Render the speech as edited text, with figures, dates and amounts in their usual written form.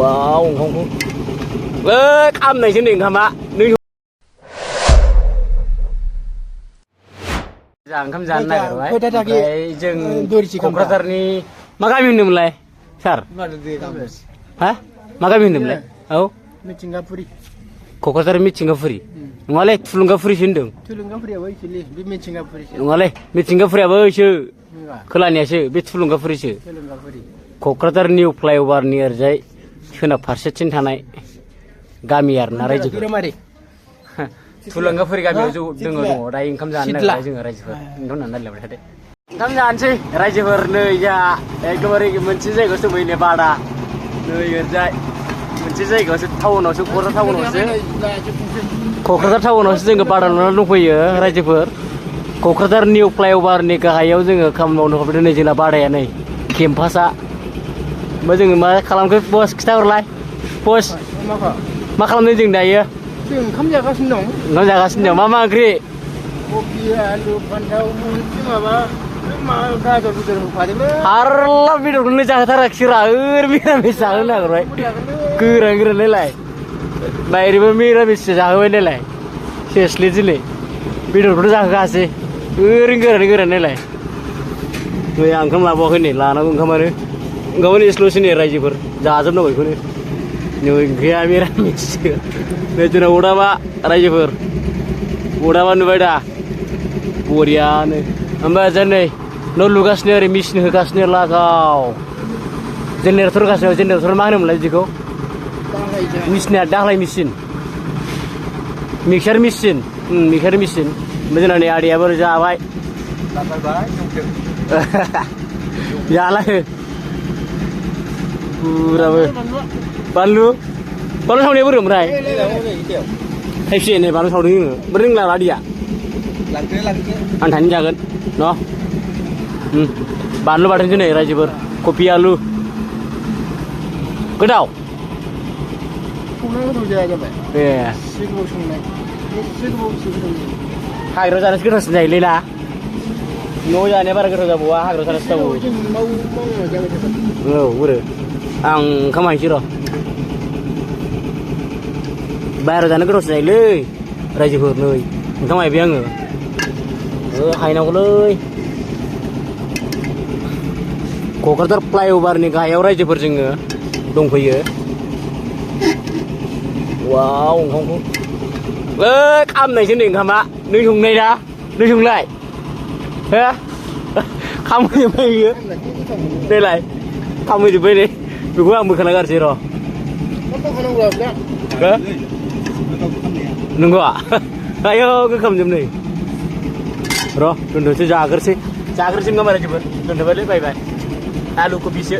ว้าวของคำไหนชิ้นหนึ่งคำละนึกJangan kamu jangan naik, right? Jeng komputer ni, maka minum mulai, sar. Hah? Maka minum mulai, oh? Singapura. Komputer mi Singapura. Ngalai, Singapura sindung. Singapura apa sih? Bi Singapura. Ngalai, mi Singapura apa sih? Kelanya sih, bi Singapura sih. Komputer new flyover near jai, cina parsetin tanai, gamiar narai juga. Singapura kami juga dengar dong, rai income jangan naik, juga rai juga, income jangan naik lebih income jangan sih, rai juga nih ya, kemarin mencicipi kau semua ini pada, nih kerja, mencicipi kau tahu nasi, kau tahu nasi, kau tahu nasi juga pada nol nuh ya, rai juga, kau kerja new flyover nih kahayau juga kamu mau nuh pada nih jelah pada ya nih, kempasa, macam mana kalau kau bos kita berlai, bos, makalam nih jeng dah ya. Kamu jaga sendong. Kamu jaga sendong, mama agri. Kopi, alu, pandau, muncul apa? Mau kado bidur pada mana? Harlah bidur ni jaga tarak sirah, mira misal nak roy. Kurang nilai. Bayar mira misal jaga nilai. Seriously jile. Bidur jaga kasih. Kurang nilai. Ni angkam labo ni, lana angkam mana? Kamu ni slow sini raja ber. Jaga jam nak ikut ni. Ni gaya mira misal. Necuna udah pak, raja ber. Udah mana beda? Burian. Amba jane. No lugas ni mesin lugas ni lagau. Generator kas ni generator mana mulai jiko? Mesin ada lah mesin. Mixer mesin. Mixer mesin. Macam ni ada apa saja baik. Jalan. Pura ber. Balu. Balu sama dia berum rai. Hai sih ni balu sama dia. Bering lah dia. Antan jangan, no. Balu badan tu ni rai jebur. Kopi alu. Kedau. Yeah. Hai roja nasi keras ni lila. No ya ni baru keras buah. Hai roja nasi tahu. Oh, boleh. Ang kamai ciro. Bayar dana keras ni le. Raja hur ni. Kamai biang ke? Hai nak le. Komputer flyover ni kaya orang je berjengah. Dong kaya. Wow, không. Cam này trên đỉnh hả ạ? Nơi thùng này đã, nơi thùng lại. Hả? Không gì bây giờ. Đây lại. Không gì bây đây. Vì có ăn mực khả năng gì rồi. Hả? Đừng có ạ. Ayo cái cầm giùm này. Rồi, đừng đừng cho già cơ xí. Già cơ xí ngắm vào đây chứ bữa. Đừng đừng balik bye bye. Alu kopi sih.